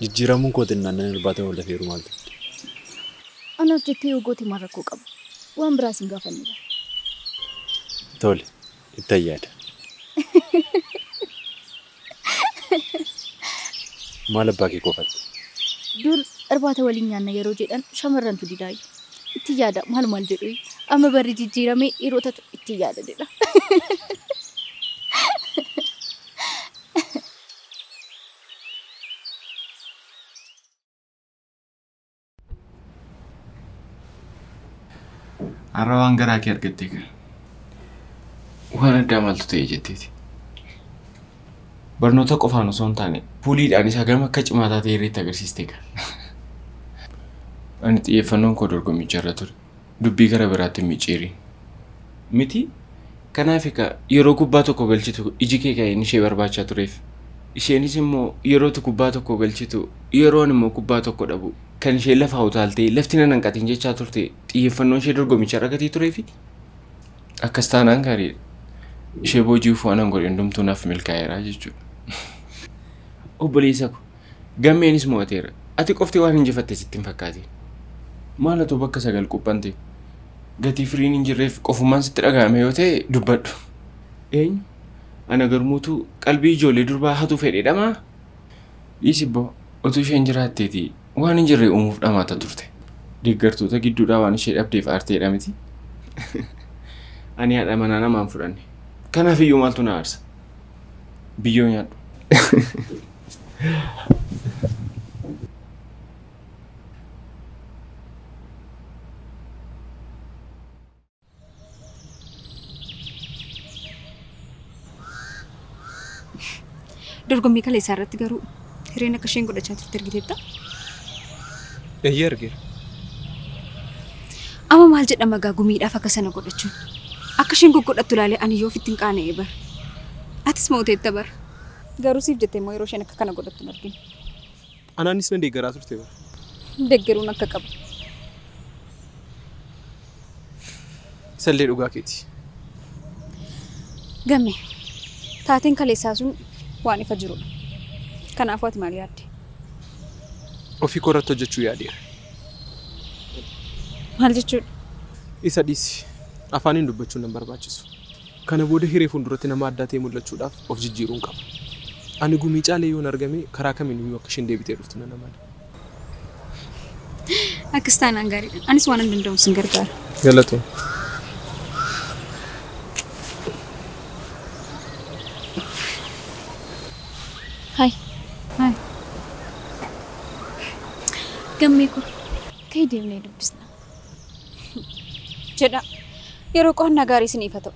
Speaker 2: jijjiiramuun koo xinnaan nan irbaata wal lafeeru maal ta'e?
Speaker 5: Anaaf jettee yoo goote maal rakkoo qaba? Waan biraas hin gaafanne bara.
Speaker 2: Tole, ittan yaada. Maal abbaa kee kofatte?
Speaker 5: Dur irbaata waliin nyaanna yeroo jedhan shamarrantu didaayyu. Itti yaada maal maal jedhu amma barri jijjiiramee dhiirotatu itti yaada jedha.
Speaker 11: Har'a waan garaa kee argatte egaa. Waan addaa maaltu ta'e jetteeti. Barnoota qofaan osoo hin taane puuliidhaanis hagam akka cimaa taate hirreetti agarsiiste egaa. Ani xiyyeeffannoon koo dorgommicha irra ture. Dubbii gara biraatti hin micciiriin. Miti? Kanaaf egaa yeroo kubbaa tokko galchitu iji kee ka'een ishee barbaachaa tureef. Isheenis immoo yeroo ati kubbaa tokko galchitu yeroo ani immoo kubbaa tokko dhabu kan isheen lafaa utaaltee lafti nan hanqatin jechaa turte xiyyeeffannoon ishee dorgommicha irra gatii tureefi. Akkas taanaan gaariidha. Ishee booji'uuf waanan godhe hundumtuu naaf milkaa'eera jechuudha. Obboleessa ko, Gammeenis mo'ateera. Ati qofti waan injifatte sitti hin fakkaatin. Maal atoo bakka 9 quphante? Gatii firiin hin jirreef qofummaan sitti dhaga'ame yoo ta'e dubbadhu. Eenyu? Ana Garmuutu qalbii ijoollee durbaa hatuu fedhee dhama'aa? Dhiisibboo, utuu isheen jiraatteetii waan hin jirre uumuuf dhamaata turte. Deeggartoota gidduudhaa waan ishee dhabdeef aarteedha miti? Ani haadha manaa namaa hin fudhanne. Kanaaf iyyuu maaltu na aarsa? Biyyoo nyaadhu.
Speaker 9: Dorgommii kaleessaa irratti garuu hireen akka isheen godhachaa turte argiteetta?
Speaker 7: Eeyyee argeera.
Speaker 9: Amma maal jedhama gaa gumiidhaaf akka sana godhachuun. Akka isheen goggodhattu ilaalee ani yoo ofitti hin qaana'e bar. Atis mooteetta bar. Garuu siif jettee immoo yeroo isheen akka kana godhattu hin argine.
Speaker 7: Anaanis na deeggaraa turte bar.
Speaker 9: Deggeruun akka qabu.
Speaker 7: Isallee dhugaa keeti.
Speaker 9: Gamme, taateen kaleessaa sun waan ifa jirudha. Kanaafuu ati maal yaadde?
Speaker 7: Ofii koo irratti hojjechuu yaadeera.
Speaker 9: Maal jechuudha?
Speaker 7: Isa dhiisi. Afaaniin dubbachuun nan barbaachisu. Kana booda hiree fuulduratti nama addaa ta'ee mul'achuudhaaf of jijjiiruun qaba. Ani Gumii caalee yoon argame karaa kamiiniyyuu akka isheen deebitee dhuftu nan amana.
Speaker 9: Akkas taanaan gaariidha. Anis waanan danda'uun sin gargaara.
Speaker 7: Galatoomi.
Speaker 1: Hi.
Speaker 9: Hi.
Speaker 1: Gammee koo ka'ii deemnee dubbisna.
Speaker 9: Jedhaa. Yeroo qo'annaa gaarii isiniif haa ta'u.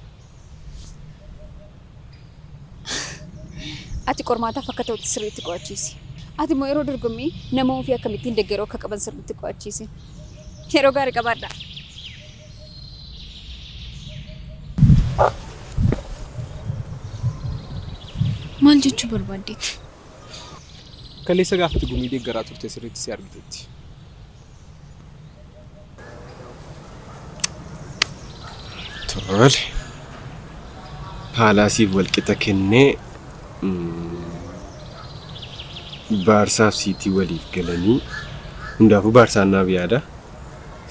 Speaker 9: Ati qormaataaf akka ta'utti sirriitti qo'achiisi. Ati immoo yeroo dorgommii nama ofii akkamittiin deggeruu akka qaban sirriitti qo'achiisi. Yeroo gaarii qabaadhaa.
Speaker 1: Maal jechuu barbaaddeeti?
Speaker 7: Kaleessa gaafa ati Gumii deeggaraa turte sirriitti si argiteetti. Tole. Paalaasiif walqixa kennee Baarsaaf Siitii waliif galanii hundaafuu Baarsaan naaf yaada.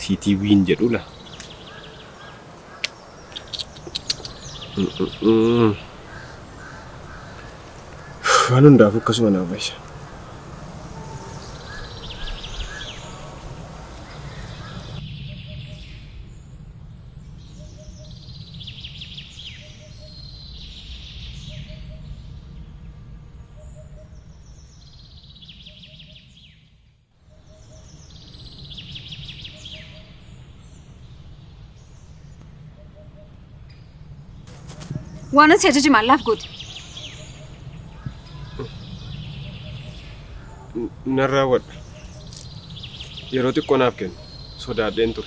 Speaker 7: Siitii wiin jedhu la. Waan hundaafuu akkasuma naaf wayya.
Speaker 9: Waanan si ajaje maal naaf goote?
Speaker 7: Nan raawwadha. Yeroo xiqqoo naaf kenni. Sodaadheen ture.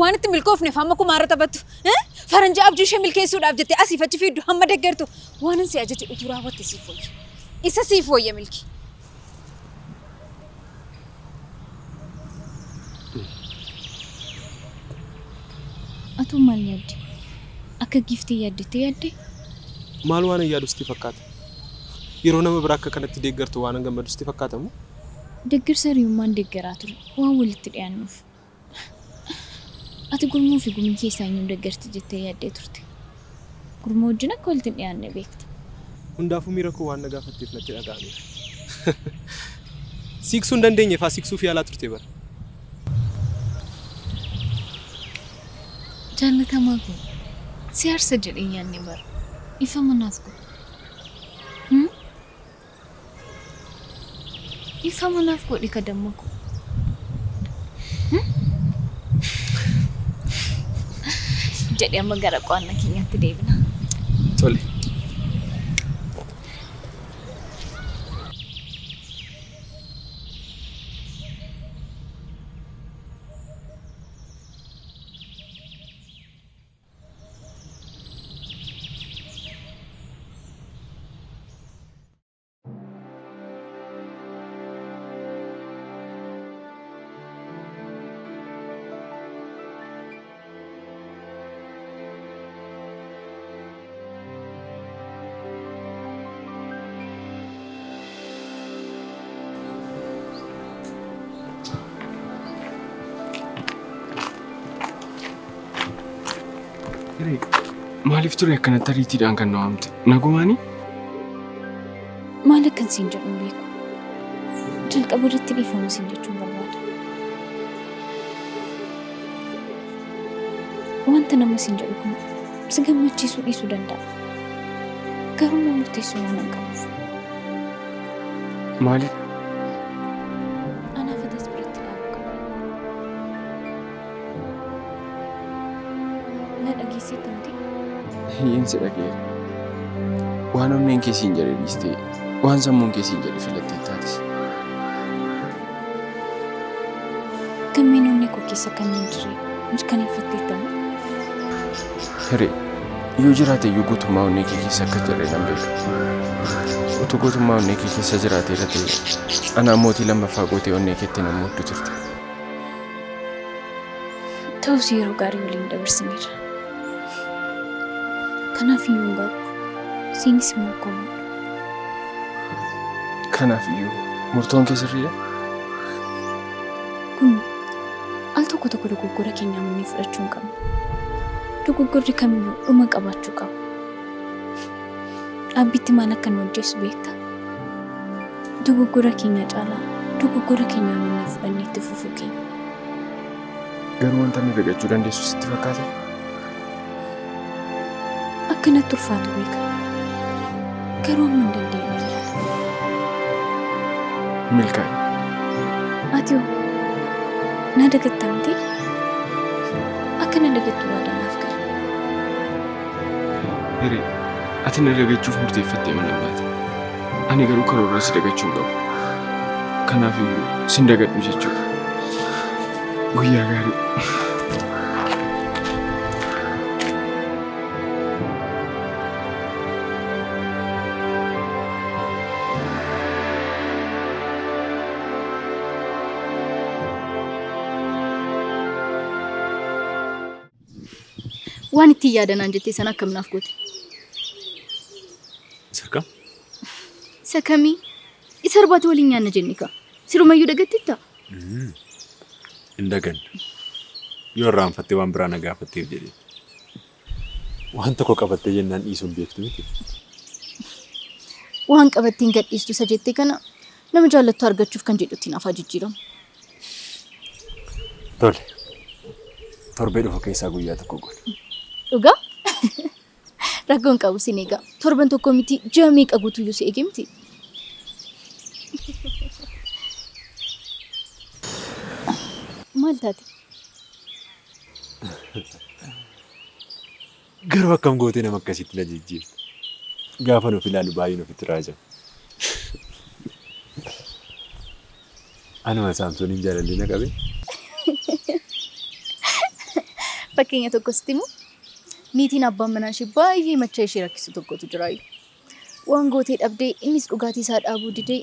Speaker 9: Waan itti milkoofneef hamma kumaarra taphattu. Faranjii abjuu ishee milkeessuudhaaf jettee asiif achi fiiddu hamma deggertu. Waanan si ajaje utuu raawwatte siif wayya. Isa siif wayya Milki.
Speaker 1: Atoo maal yaadde? Akka giiftii yaaddettee yaaddee?
Speaker 7: Maal waanan yaadu sitti fakkaata? Yeroo nama biraa akka kanatti deeggartu waan gammadu sitti fakkaatamu?
Speaker 1: Deeggarsa hiriyummaan deeggaraa ture waan walitti dhiyaannuuf. Ati Gurmuu fi Gumii keessaa eenyuun deeggarti jettee yaaddee turte. Gurmuu wajjin akka walitti hin dhiyaanne beekta.
Speaker 7: Hundaafuu miira koo waan na gaafatteef natti dhaga'ameera. Siiqsuu hin dandeenye faa siiqsuuf yaalaa turte bara.
Speaker 1: Jaallatamaa koo si aarsa jedhee hin yaadne bara. Dhiifama naaf godhi. Dhiifama naaf godhi ka damma koo. Jedhee amma gara qo'annaa keenyaatti deebina.
Speaker 7: Tole.
Speaker 11: Maaliif ture akkanatti ariitiidhaan kan na waamte? Nagumaanii?
Speaker 1: Maal akkan siin jedhu hin beeku. Jalqaba irratti dhiifama siin jechuun barbaada. Wanta nama siin jedhu kun si gammachiisuu dhiisuu danda'a. Garuu immoo murteessuu waan hin qabuuf.
Speaker 11: Maaliif?
Speaker 1: Anaaf atas biratti dhaabuu qabna. Na dhageesseetta miti?
Speaker 11: Hiyyeen si dhaga'eera. Waan onneen kee siin jedhe dhiistee waan sammuun kee siin jedhe filattee taates.
Speaker 1: Gammeen onnee koo keessa kan hin jirre mirkaneeffatteetta moo?
Speaker 11: Hiree, yoo jiraate iyyuu guutummaa onnee kee keessa akka jirre nan beeka. Utuu guutummaa onnee kee keessa jiraateera ta'e anaa mootii lammaffaa gootee onnee keetti nan muuddu turte.
Speaker 1: Ta'us yeroo gaarii waliin dabarsineerra. Kanaaf iyyuu hin gaabbu. Siinis immoo komadhu.
Speaker 11: Kanaaf iyyuu murtoon kee sirriidha?
Speaker 1: Kun al tokko tokko dogoggora keenya amannee fudhachuu hin qabnu. Dogoggorri kamiyyuu dhuma qabaachuu qaba. Dhaabbitti maal akka nu hojjeessu beektaa? Dogoggora keenya caalaa dogoggora keenya amannee fudhannee itti fufuu keenya.
Speaker 11: Garuu wanta nu dagachuu dandeessu sitti fakkaata?
Speaker 1: Akka natti ulfaatu beeka. Garuu amma hin dandeenye yaala.
Speaker 11: Milkaa'i.
Speaker 1: Ati hoo na dagatta miti? Akka na dagattu waadaa naaf gali.
Speaker 11: Hiree, ati na dagachuuf murteeffattee mana baate. Ani garuu karoora si dagachuu hin qabu. Kanaaf iyyuu sin dagadhu jechuudha. Guyyaa gaarii.
Speaker 5: Waan ittiin yaadanaan jettee sana akkam naaf goote?
Speaker 2: Isa kam?
Speaker 5: Isa kamii? Isa irbaata waliin nyaanna jenne kaa. Sirumayyuu dagatteettaa?
Speaker 2: Hin daganne. Yoo irraanfattee waan biraa na gaafatteef jedhee. Waan tokko qabattee jennaan dhiisuu hin beektu miti.
Speaker 5: Waan qabatteen gadhiistu isa jettee kana nama jaallattu argachuuf kan jedhutti naaf haa jijjiiramu.
Speaker 2: Tole. Torbee dhufu keessaa guyyaa tokko godhe.
Speaker 5: Dhugaa? Rakkoon qabu sin eega. Torban tokko miti ji'a meeqa guutuyyuu si eege miti. Maal taate?
Speaker 2: Garuu akkam gootee nama akkasitti na jijjiirta? Gaafa nuuf ilaalu baay'een ofitti raajama. Anuma Saamsooniin jaalalli na qabe.
Speaker 5: Fakkeenya tokko sitti himu. Niitiin abbaan manaa ishee baay'ee machaa ishee rakkisu tokkotu jiraayu. Waan gootee dhabdee innis dhugaatii isaa dhaabuu didee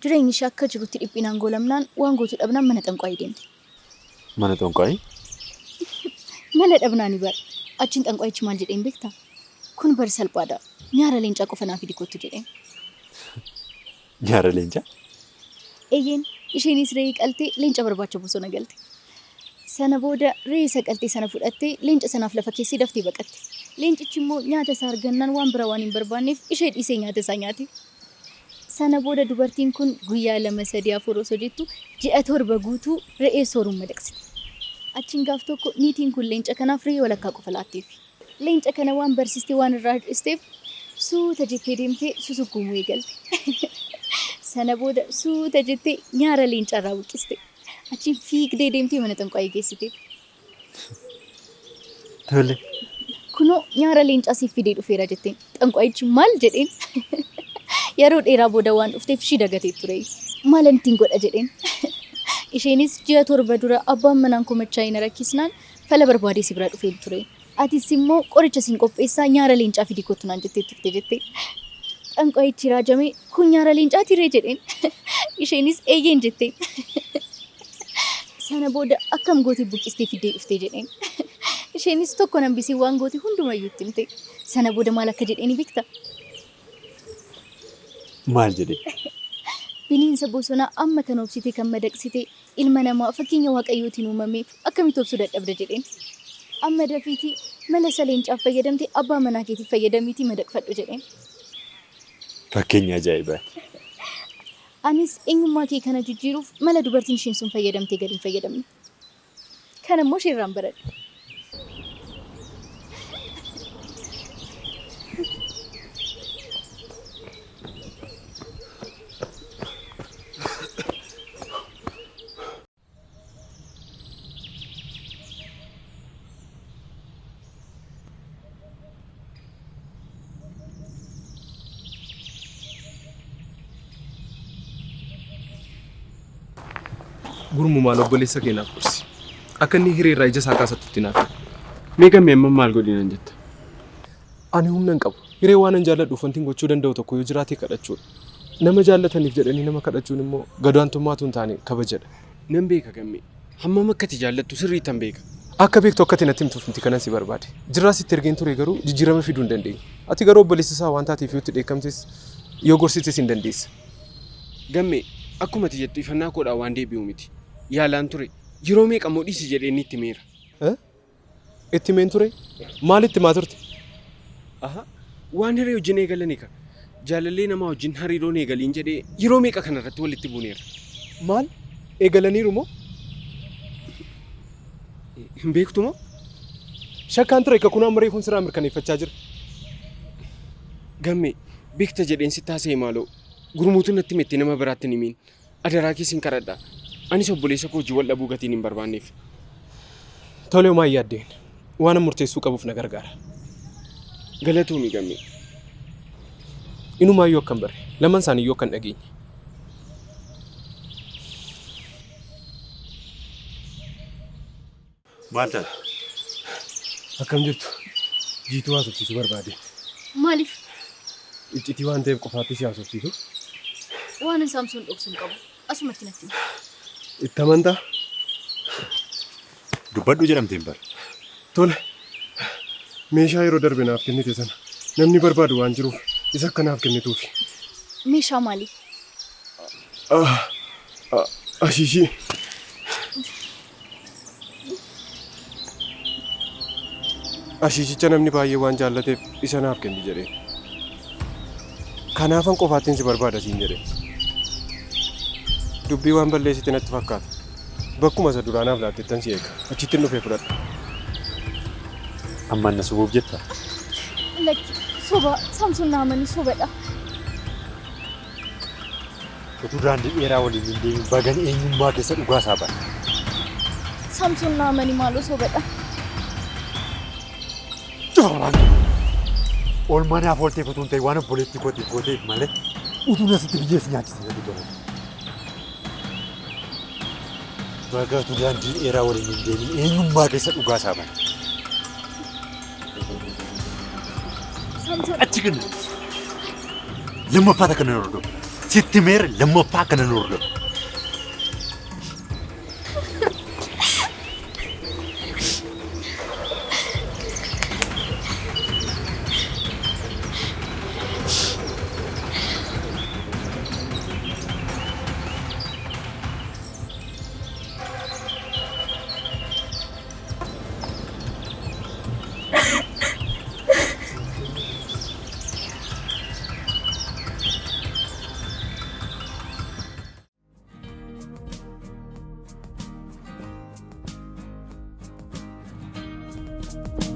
Speaker 5: jireenyi ishee akka jirutti dhiphinaan goolamnaan waan gootuu dhabnaan mana xanqwaayii deemte.
Speaker 2: Mana xonqwaayii?
Speaker 5: Mala dhabnaani bar. Achiin xanqwaayichi maal jedheen beektaa? Kun bar salphaadha. Nyaara leencaa qofa naa fidi kottu jedheen.
Speaker 2: Nyaara leencaa?
Speaker 5: Eeyyeen, isheenis re'ee qaltee leenca barbaacha bosona galte. Sana booda re'ee isa qaltee sana fudhattee leenca sanaaf lafa keessee daftee baqatte. Leencichi immoo nyaata isaa argannaan waan biraa waan hin barbaanneef ishee dhiisee nyaata isaa nyaate. Sana booda dubartiin kun guyyaa 2 3 4 osoo jettu ji'a 7 guutuu re'ee sooruun madaqsite. Achiin gaaf tokko niitiin kun leenca kanaaf re'ee walakkaa qofa laatteef. Leenca kana waan barsiistee waan irraa hir'isteef suuta jettee deemtee susukkuumuu eegalte. Sana booda suuta jettee nyaara leencaa irraa buqqiste. Achiin fiigdee deemtee mana xonqwaayii geessiteef.
Speaker 2: Tole.
Speaker 5: Kunoo nyaara leencaa siif fidee dhufeera jetteen. Xonqwaayichi maal jedheen? Yeroo dheeraa booda waan dhufteef ishii dagatee ture. Maalan ittiin godha jedheen. Isheenis ji'a 7 dura abbaan manaan koo machaa'ee na rakkisnaan fala barbaadee si bira dhufeen ture. Atis immoo qoricha siin qopheessaa nyaara leencaa fidii kottu naan jettee turte jette. Xanqwaayichi raajamee kun nyaara leencaatii ree jedheen. Isheenis eeyyeen jetteen. Sana booda akkam gootee buqqistee fiddee dhuftee jedheen. Isheenis tokko hin hambisiin waan goote hundumayyuu itti himte. Sana booda maal akka jedhee ni beektaa?
Speaker 2: Maal jedhee?
Speaker 5: Bineensa bosonaa amma kana obsitee kan madaqsite ilma namaa fakkeenya Waaqayyootiin uumameef akkamitti obsuu dadhabda jedheen. Amma dafiitii mala isa leencaaf fayyadamte abbaa manaa keetiif fayyadamiitii madaqfadhu jedheen.
Speaker 2: Fakkeenya ajaa'ibaati.
Speaker 5: Anis eenyummaa kee kana jijjiiruuf mala dubartiin isheen sun fayyadamtee gad hin fayyadamne. Kana immoo isheerraan baradhe.
Speaker 7: Gurmuu maal obboleessa kee naaf gorsi. Akka inni hiree irraa ija isaa kaasatutti naaf himi.
Speaker 11: Mee gammee amma maal godhi nan jetta?
Speaker 7: Ani humna hin qabu. Hiree waanan jaalladhuuf wantin gochuu danda'u tokko yoo jiraate kadhachuudha. Nama jaallataniif jedhanii nama kadhachuun immoo gadaantummaa utuu hin taane kabajadha.
Speaker 11: Nan beeka Gammee. Hammam akka ati jaallattu sirriittan beeka.
Speaker 7: Akka beektu akka ati natti himtuuf miti kanan si barbaade. Jirraa sitti ergeen ture garuu jijjiirama fiduu hin dandeenye. Ati garuu obboleessa isaa waan taateef yoo itti dheekkamtes yoo gorsites hin dandeessa.
Speaker 11: Gammee, akkuma ati jettu ifannaa koodhaan waan deebi'u miti. Yaalaan ture. Yeroo meeqa immoo dhiisi jedheenii itti himeera.
Speaker 7: Itti himeen turee? Maal itti himaa turte?
Speaker 11: Ahaa. Waan hiree wajjin eegalani ka. Jaalallee namaa wajjin hariiroo hin eegaliin jedhee yeroo meeqa kana irratti walitti buuneerra.
Speaker 7: Maal? Eegalaniiru moo?
Speaker 11: Hin beektu moo?
Speaker 7: Shakkaan ture ka kunoo amma reefuun sirraa mirkaneeffachaa jira.
Speaker 11: Gammee, beekta jedheen sitti haasa'e maaloo. Gurmuutu natti himetti nama biraatti hin himiin. Adaraa kee sin kadhadha. Anis obboleessa koo wajjin wal dhabuu gatiin hin barbaanneef.
Speaker 7: Tole homaa hin yaadda'in. Waanan murteessuu qabuuf na gargaara.
Speaker 11: Galatoomi Gammee.
Speaker 7: Inumaayyuu akka hin barre. Laman isaaniiyyuu akka hin dhageenye.
Speaker 2: Maal taate?
Speaker 13: Akkam jirtu? Jiituu haasofsiisuu barbaade.
Speaker 5: Maaliif?
Speaker 13: Iccitii waan ta'eef qofaatti si haasofsiisu.
Speaker 5: Waanan Saamsoon dhoksu hin qabu. Asumatti natti himi.
Speaker 13: Itti amantaa?
Speaker 2: Dubbadhu jedhamteen bar.
Speaker 13: Tole. Meeshaa yeroo darbe naaf kennite sana namni barbaadu waan jiruuf isa akka naaf kennituufi.
Speaker 5: Meeshaa maalii?
Speaker 13: Ashiishii. Ashiishicha namni baay'ee waan jaallateef isa naaf kenni jedheen. Kanaafan qofaattin si barbaada siin jedhe. Dubbii waan balleessite natti fakkaata. Bakkuma isa duraa naaf laattettan si eega. Achittin dhufee fudhadha.
Speaker 2: Ammaan na sobuuf jettaa?
Speaker 5: Lakki, soba. Saamsoon na amani sobadha.
Speaker 2: Utuu daandii dheeraa waliin hin deemin bagan eenyummaa keessa dhugaa isaa bare.
Speaker 5: Saamsoon na amani maaloo sobadha.
Speaker 2: Cufa afaan kee! Oolmaa naaf oolteef utuu hin ta'in waan obboleettii kootiif gooteef malee utuun asitti biyyee si nyaachise natti tola. Baga utuu daandii dheeraa waliin hin deemin eenyummaa keessa dhugaa isaa bare.
Speaker 5: Saamsoon.
Speaker 2: Achi kennu. Lammaffaa takka nan hordofu. Sitti meera lammaffaa akka nan hordofu.
Speaker 15: Thank you.